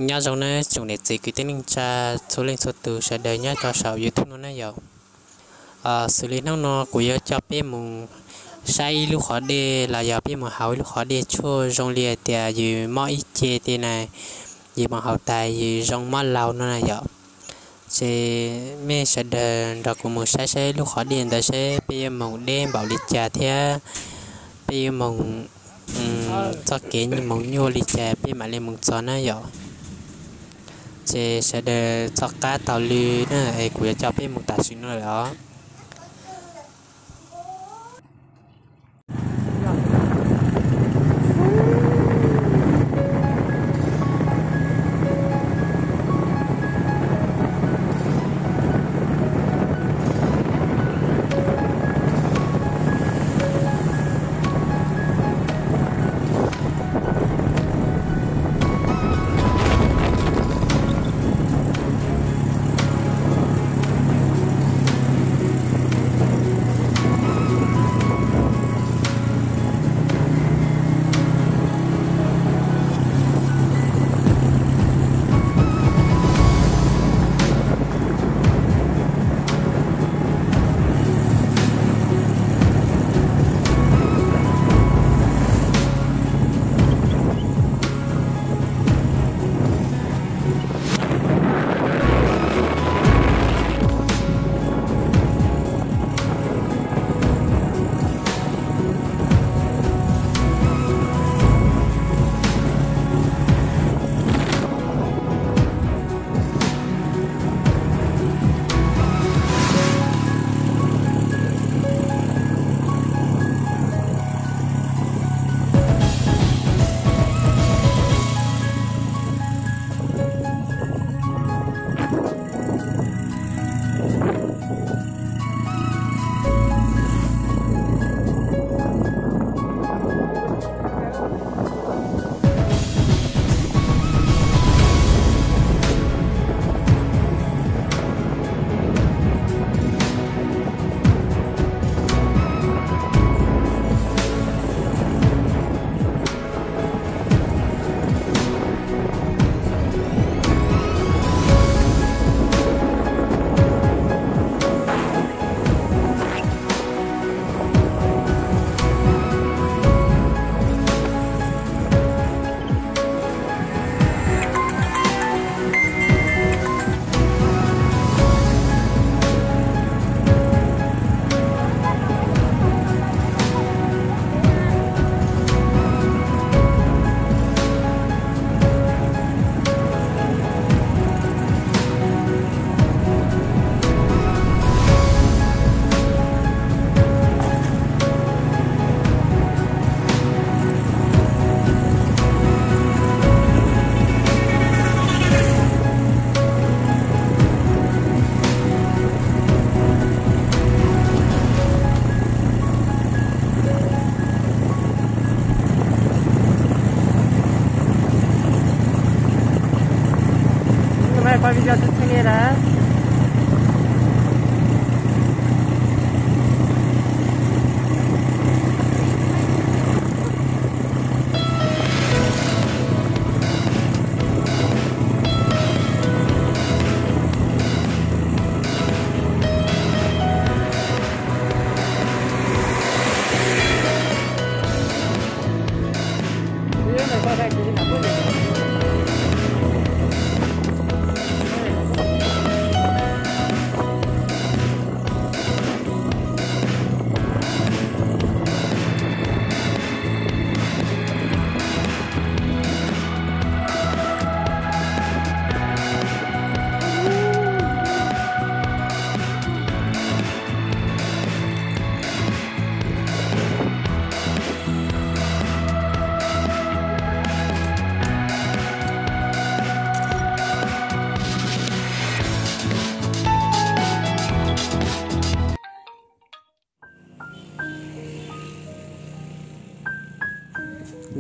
Nyob zoo nawb tsoom niam txiv kwv tij neej tsa txhua leej txhua tus sawv daws nyob rau saum YouTube no na yom. Xws li hnub no kuv yuav coj peb mus saib ib lub qhov dej los yog peb mus haus ib lub qhov dej tshuaj zoo li hais tias yus mob ib ce ti na, yus mus haus tas yus zoo mob laug no na yom. Ces mej sawv daws nrog kuv mus saib saib lub qhov dej ntawd seb peb yuav moog deb npaum li cas thiab peb yuav moog txoj kev moog nyuaj li cas peb mam li mus txog na yom. Ces sawv daws txoj qab taug lw na es kuv yuav coj peb mus tam sim no lawm os.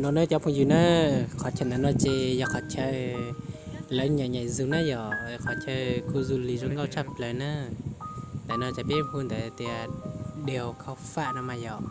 No na cov phooj ywg na, qhov chaw ntawm no ces yog qhov chaw lawv nyaim nyaim zus na yom, qhov chaw khu du lịch zoo nkauj tshaj plaws na. Ntawm no ces peb hu ntawd tias Điều Khao Phạ no mas yom.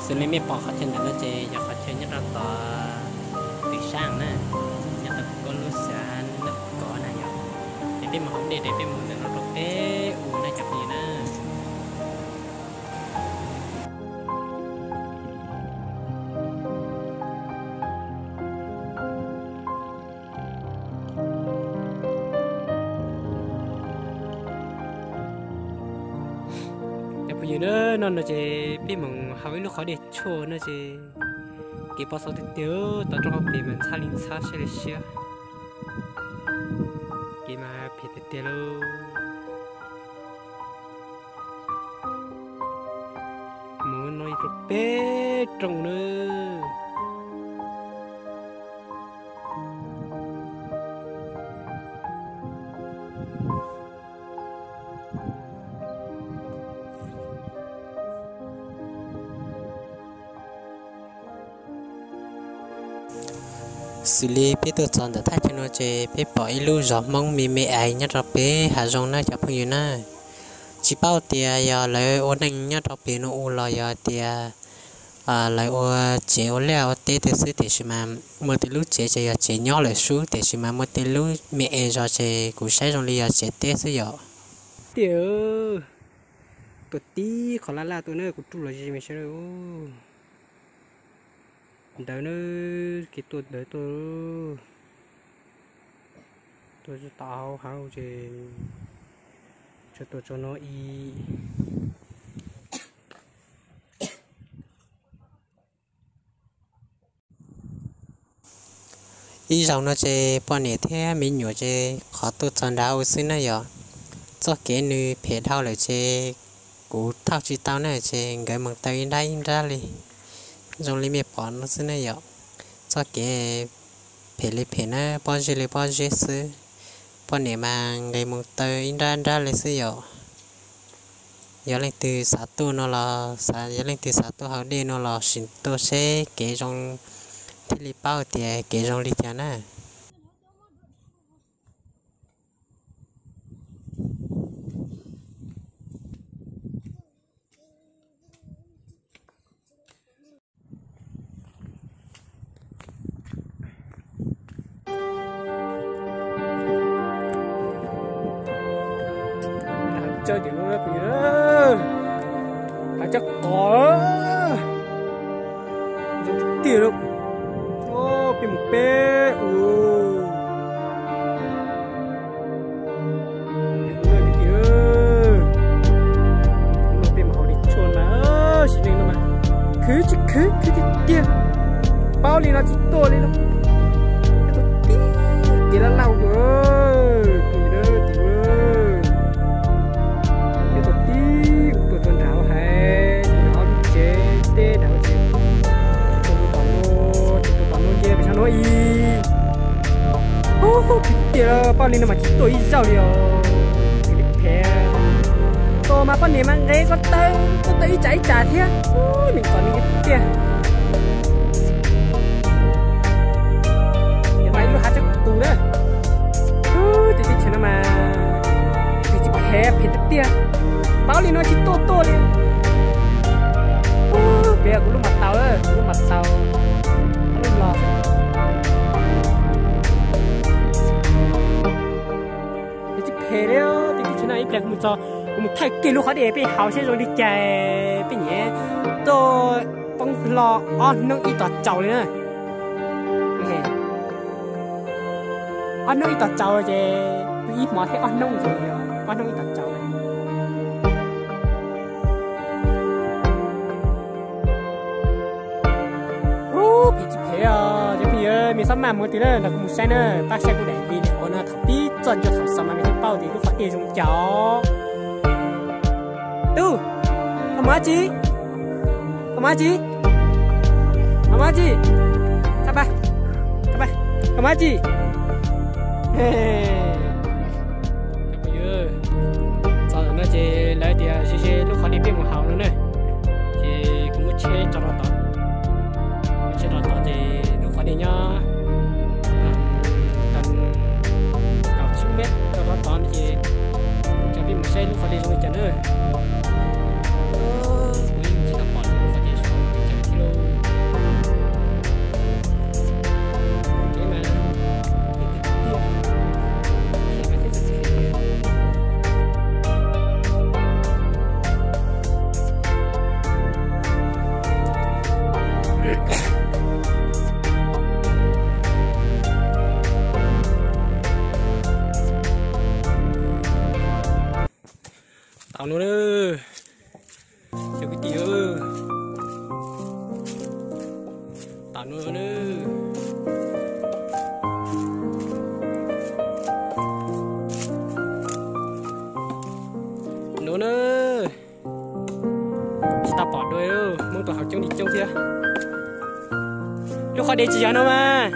Xws li mej pom qhov chaw ntawm no ces yog qhov chaw nyob rau tom Tws Saab na, nyob rau koj lub xav Nab Kov na yom. Ces peb mus hauv dej ces peb mus ntawm no rau peb ua na cov phooj ywg na. Cov phooj ywg na, no no ces peb mus hauv ib lub qhov dej tshuaj no ces kev pov xov tiag tiag, tau rau qhov pem mas ntxhab li ntxhab siab li siab. Kev mas phem tiag tiag lauj. Mus no rau peb roob na. Xws li peb tuaj txog ntawm thaj chaw no ces peb pom ib lub zos Hmoob me me ais nyob rau pem hav zoov na cov phooj ywg na. Tsis paub tias yog lawv ua neej nyob rau pem no ua los yog tias lawv ua tsev ua liaj ua teb twg xwb, tiam sis mas muaj tej lub tsev ces yog tsev nyob lawm xwb, tiam sis mas muaj tej lub me es zos ces kuv saib zoo li yog tsev teb xwb yom. Tiag, tuaj tib qhov laj laj tuaj na, kuv rub los ze me sawv daws. Ntawd na, kev tuaj ntawd tuaj, tuaj txog tom hauv ces tsuas tuaj txog no ib Ib zaug no ces poj niam thiab me nyuam ces qhov tuaj txog nrad ua xwb na yom. Txoj kev nws phem dhau lawm ces kuv thauj tsis tau na ces nkawd mus taw ib nrab ib nrab li, zoo li mej pom no xwb na yom. Txoj kev phem li phem na, pob zeb li pob zeb xwb. Poj niam mas nqis mus taw ib nrab nrab li xwb yom. Yog leej twg xav tuaj no los, yog leej twg xav tuaj haus dej no los sim tuaj seb kev zoo thiaj li paub tias kev zoo li cas na. Hav caj qos zoo tiag tiag lauj. Peb mus peb ua no peb mus haus dej tshuaj na, sim neej no mas khwv tsis khwv, khwv tiag tiag. Paub li no tsis tuaj li no. Peb tuaj tib kev laj laj ua, peb tuaj tib ua tuaj rau nram hauv hais, nram hauv lub tsev teb nram hauv tsev. Tsis tuaj tom no, tsis tuaj tom no nce pem sab no ib. Khwv tiag, paub li no mas tsis tuaj ib zaug li os. Khwv li phem. Mas poj niam mas nqe ko taw, ko taw ib tsam ib tsam thiab. Nws txom nyem tiag. Yog mas ib lub hav tseem tus na. Ces teb chaws no mas phem tsis phem, phem tiag tiag. Paub li no tsis tuaj tuaj li. Peb kuv lub mas tau, kuv lub mas tau. Ob lub los xwb. Phem tsis phem li, teb chaws no ib pliag kuv mus txog, kuv mus thaij kiag lub qhov dej peb haus seb zoo li cas, peb nyiam tuaj poob hlo ob hnub ib tos tsaus li na. Ob hnub ib tos tsaus ces ib hmo thiab ob hnub ces ob hnub ib tos tsaus. Ub, phem tsis phem os cov phooj ywg, mej xob maj mus twg na, los kuv mus saib na, pab saib kuv daim video no thaum pib txog ntua thaum xaus mas mej thiaj paub tias lub qhov dej zoo cas. Tub, koj mus dab tsi? Koj mus dab tsi? Koj mus dab tsi? Koj mus dab tsi? Cov phooj ywg, txog no ces lawv tias ze ze lub qhov dej peb mus haus no na, ces kuv muab tsheb tso rau tod, muab tsheb rau tod ces lub qhov dej nyob tau kaum tsib mev rau tod no ces coj peb mus saib lub qhov dej zoo li cas na. Kuv yeej tsis tau pom lub qhov dej zoo li cas thiab lauj. Tau no na, cov kwv tij, tau no na. No na, tsis tau pom dua, Hmoob tuaj haus coob li coob thiab. Lub qhov dej tsis yog no mas.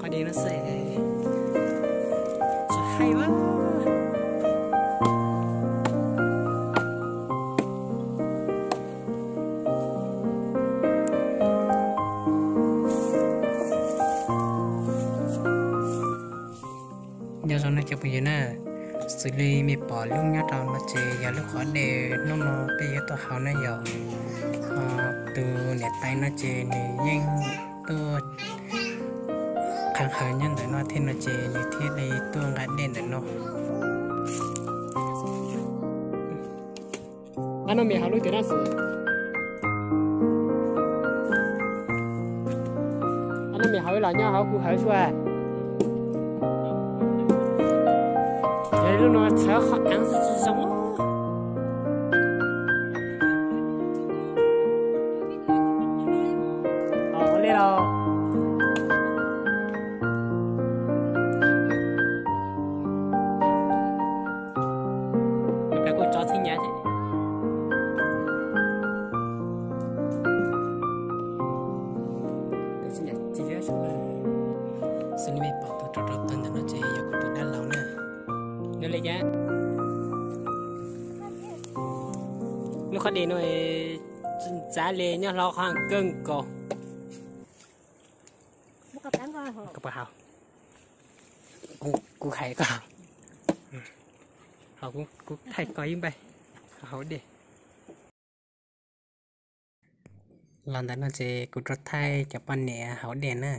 Qhov dej no xwb, tsis haib ua. Nyob zoo na cov phooj ywg na, xws li mej pom lub nyob rau no ces yog lub qhov dej hnub no peb yuav tuaj haus na yom. Tus niam tais no ces nws yeej tuaj qhee haus nyob ntawm no thiab no ces nws thiaj li tuaj nqa dej ntawm no. Ab, no mej haus lub twg na xwb? Ab, no mej haus los nyob hauv kuv hawv sua. Ces lub no txhawv qhov av xwb tsis zoo. Li los. Kuv tso txhib nyab ces. Xws li mej pom tus rau rau tawg ntawm no ces yog kuv tus dab laug na. Lub qhov dej no tsis ntxav li, nyob hlo qhov kawg nkaus. Koj puas haus? Kuv hais koj haus. Kuv thaij koj ib npaug haus dej. Los ntawm no ces kuv rov thaij cov poj niam haus dej na.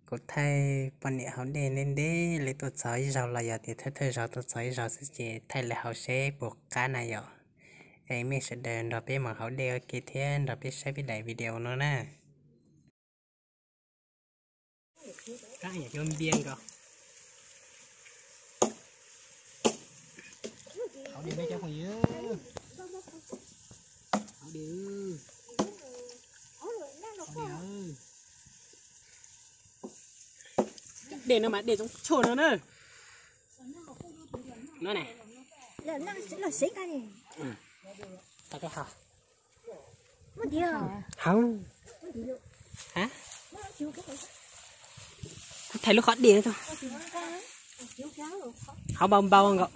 Kuv thaij poj niam haus dej ntev ntev li, tuaj txog ib zaug los yog tias thawj thawj zaug tuaj txog ib zaug xwb ces thaij lawv haus seb puas qab na yom. Es mej sawv daws nrog peb mus haus dej ua ke thiab nrog peb saib peb daim video no na. Kab yam cov npias nkaus. Haus dej na cov phooj ywg. Haus dej. Haus dej. Dej no mas dej Txoov Tshuaj no na. No ne. Tau koj haus. Hauv, kuv thaij lub qhov dej no, hauv npau npau nkaus.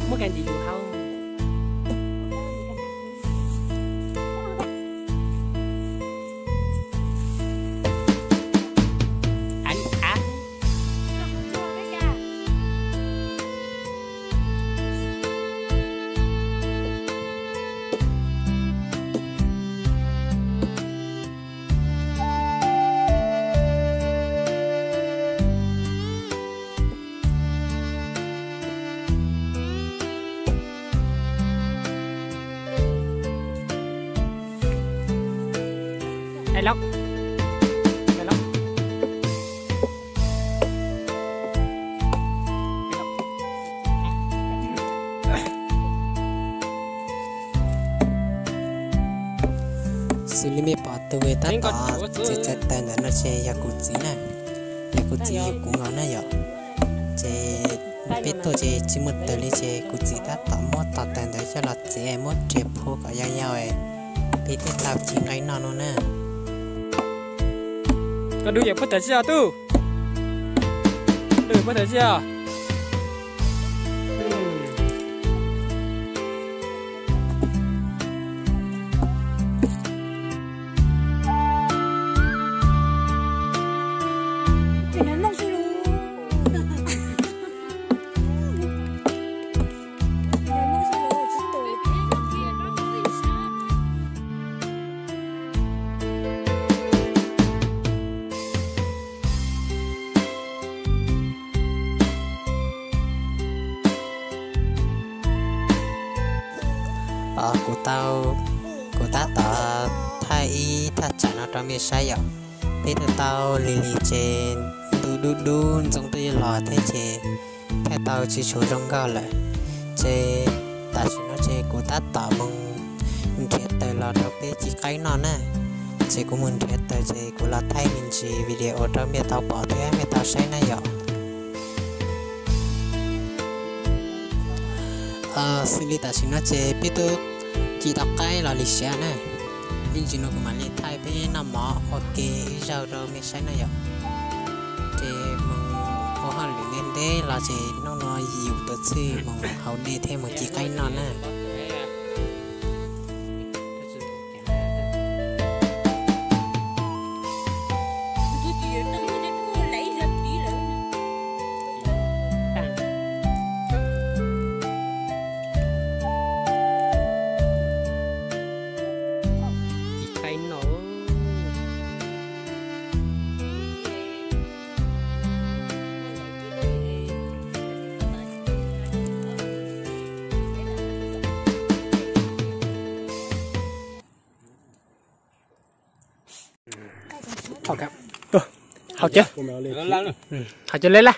Muab kag ntim yus hauv. Xws li mej pom tus tab tom txiav txav taws ntawm no ces yog kuv txiv na, yog kuv txiv yug kuv nkaus na yom. Ces peb tuaj ces tsis muaj taws li ces kuv txiv tab tom muab tog taws ntawd coj los txiav muab riam phua kom yau yau, peb thiaj tau ci nqaij noj no na. Koj dub yawm puag tam tsi os tub? Dub yawm puag tam tsi os? Kuv tau, kuv tab tom thaij ib thaj tsam no rau mej saib yom. Peb twb tau lig lig ces ntuj dub dub ntxoov twb yuav los thiab ces thaij tau tsis tshua zoo nkauj lawm. Ces tam sim no ces kuv tab tom mus nrhiav taws los rau peb ci qaib noj na. Ces kuv mus nrhiav taws ces kuv los thaij me ntsis video rau mej tau pom thiab mej tau saib na yom. Xws li tam sim no ces peb twb ci tau qaib los lig siav na. Ib ntsis no kuv mam li thaij peb noj mov ua ke ib zaug rau mej saib na yom. Ces mus ua hauj lwm ntev ntev los ces hnub no yus tuav txhij mus haus dej thiab mus ci qaib noj na. Hauv cawv, hauv cawv lej laj.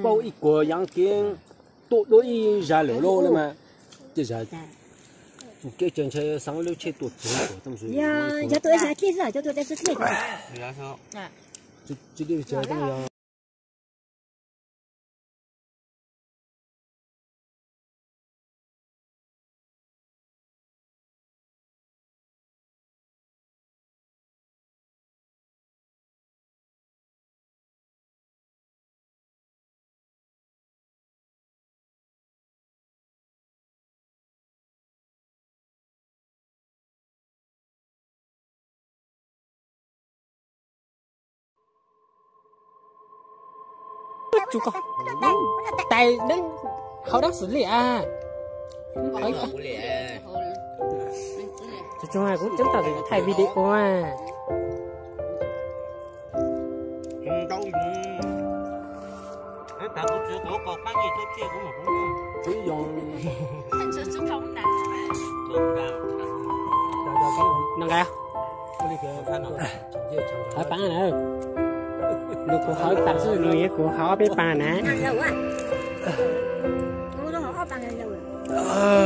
Pauj ib kuag yaav kev tuaj dua ib zag lawm lauj mas, tej zag tus kev ces ntshai xaav lub tsheb tuaj txug. Cov tus dej xwb, cov tus dej xwb. Tsu ko. Tais deeb hauv dab xwm li a. Tsu tsu, kuv ceeb toom thaij video a. Nqa hauv paab na. Nws kuv hauv paab xwb, nws yuav kuv hauv peb paab na.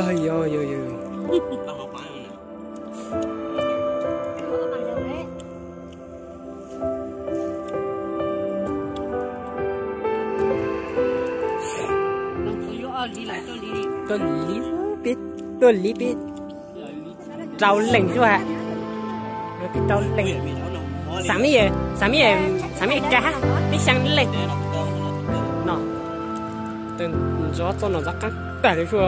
Ay, ay, ay, ay. Tuaj li, peb tuaj li peb rau leej xwb ha. Peb rau leej. Xav me, xav me, xav me kag, peb xyaa leej no. Ntxov txoj no ntxov qab tag li xwb.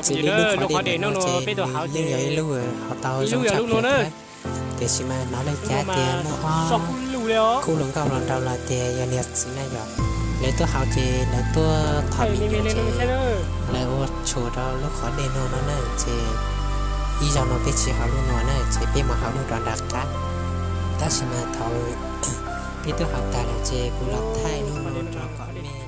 Ces li lub qhov dej no ces yeej yog ib lub hauv tau zoo tshaj plaws thiab. Tiam sis mas hnov leej cav tias muaj ob khub hluas nkauj hluas nraug los tias yog niam txiv na yom. Lawv tuaj haus ces lawv tuaj thom me nyuam ces lawv ua tshua rau lub qhov dej no no na ces ib zaug no peb tsis haus lub no na ces peb mus haus lub rov nram qab. Tab sis mas thaum peb tuaj haus tag lawm ces kuv los thaij lub no rau kom mej